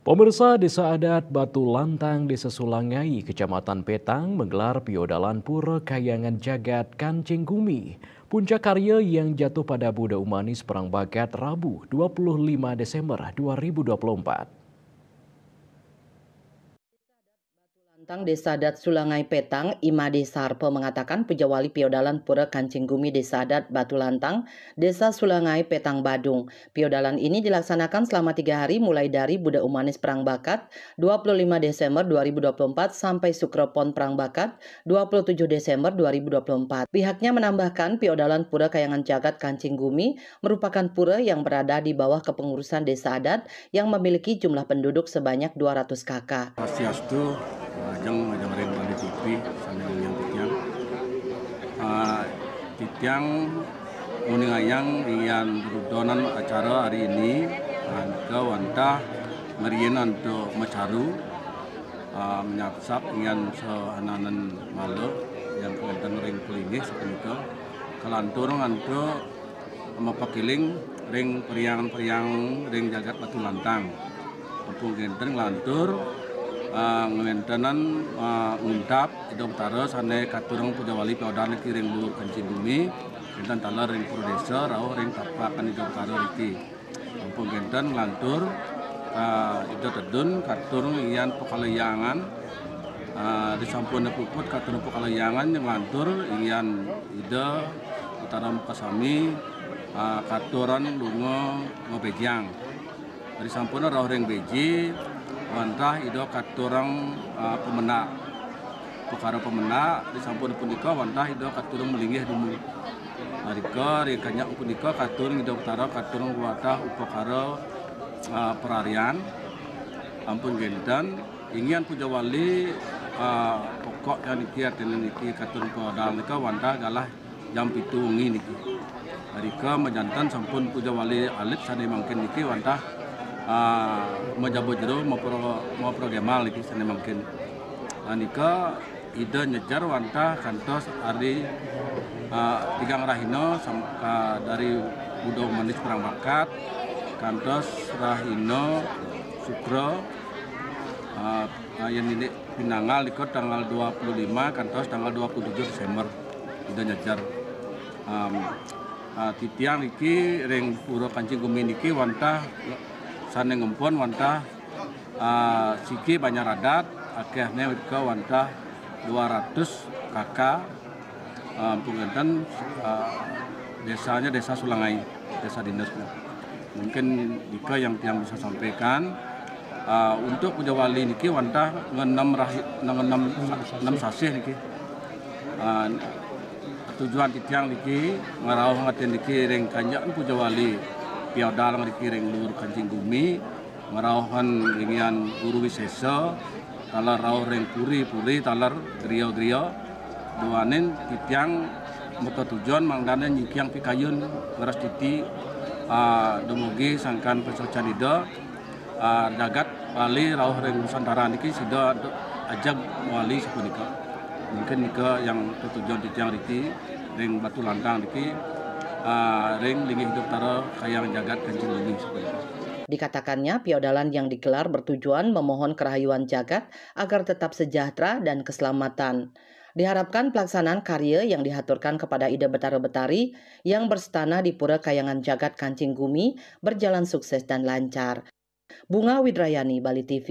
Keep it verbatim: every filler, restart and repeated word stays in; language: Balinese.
Pemirsa, Desa Adat Batu Lantang, Desa Sulangai, Kecamatan Petang menggelar piodalan Pura Kayangan Jagat Kancing Gumi. Puncak karya yang jatuh pada Buda Umanis Perang Bakat, Rabu, dua puluh lima Desember dua ribu dua puluh empat. Lantang, Desa Adat Sulangai Petang, Ima Desarpe mengatakan pujawali piodalan Pura Kancing Gumi Desa Adat Batu Lantang, Desa Sulangai Petang Badung. Piodalan ini dilaksanakan selama tiga hari, mulai dari Buda Umanis Perang Bakat, dua puluh lima Desember dua ribu dua puluh empat, sampai Sukropon Perang Bakat, dua puluh tujuh Desember dua ribu dua puluh empat. Pihaknya menambahkan, piodalan Pura Kayangan Jagat Kancing Gumi merupakan pura yang berada di bawah kepengurusan Desa Adat yang memiliki jumlah penduduk sebanyak dua ratus K K. Swastiastu, majeng majeng ring Bali T V, sami ring titiang. Ah, titiang nguningayang yan rudonan acara hari ini, ah, nika wantah ngriin antuk macaru, ah, manyapsap yan saananan mala, yan kawéntenan ring palinggih sapunika, kalantur antuk mapakéling ring parhyangan-parhyangan ring jagat Batu Lantang. Sampun kénten nglantur, ah, ngwéntenan, ah, nguntap Ida Betara sané katurang pujawali piodalan niki ring luhur Kancing Gumi, kénten taler ring pura désa, rauh ring tapakan Ida Betara niki. Sampun kénten nglantur, ah, Ida Tedun katurang yan pakalayangin, ah, disampun puput katurang pakalayangin nglantur yan Ida Betara Mukasami, ah, katurang lunga mabéjang. Disampun rauh ring béji, wantah Ida katurang, ah, pamendak. Upakara pamendak, disampun punika wantah Ida katurang malinggih dumun. Mrika ring kayang punika katurang Ida Betara katurang wantah upakara, ah, pararian. Sampun kénten, inggih pujawali, ah, pokok niki, artiné niki katurang piodalan nika wantah galah jam pitu wengi niki. Mrika majanten sampun pujawali alit sané mangkin niki wantah, ah, majaba jero mapro-, maprogemal niki sané mangkin. Ah, nika Ida nyejer wantah kantos hari, ah, tigang rahina sam-, ah, dari Buda Umanis Perang Bakat kantos rahina Sukra, ah, ah, yan indik pinanggal nika tanggal dua puluh lima kantos tanggal dua puluh tujuh Desember. Ida nyejer. Am, ah, titiang niki ring Pura Kancing Gumi niki wantah sané ngempun wantah, ah, siki banjar adat, akéhné mrika wantah dua ratus K K, ah, sampun kénten, ah, désanya Désa Sulangai, désa dinas. Mungkin nika yang tiang bisa sampaikan. Ah, untuk pujawali niki wantah ngenem rahi-, ngenem sa-, enem sasih niki. Ah, tujuan titiang niki ngrauh ngatin niki ring kanyakan pujawali piodal ngriki ring luhur Kancing Gumi, ngrauhan ring yan guru wisésa, taler rauh ring puri-puri, taler griya-griya. Duaning titiang matetujon mangdané nyingkiang pikayun ngrastiti, ah, dumugi sangkan pasacan Ida, ah, jagat Bali rauh ring Nusantara niki sida antuk ajeg mawali sapunika. Mungkin nika yang tetujon titiang riki ring Batu Lantang niki, ah, ring linggih Ida Betara Kayangan Jagat Kancing Gumi sapunika. Dikatakannya, piodalan yang digelar bertujuan memohon kerahayuan jagat agar tetap sejahtera dan keselamatan. Diharapkan pelaksanaan karya yang dihaturkan kepada Ida Betara Betari yang berstana di Pura Kayangan Jagat Kancing Gumi berjalan sukses dan lancar. Bunga Widrayani, Bali T V.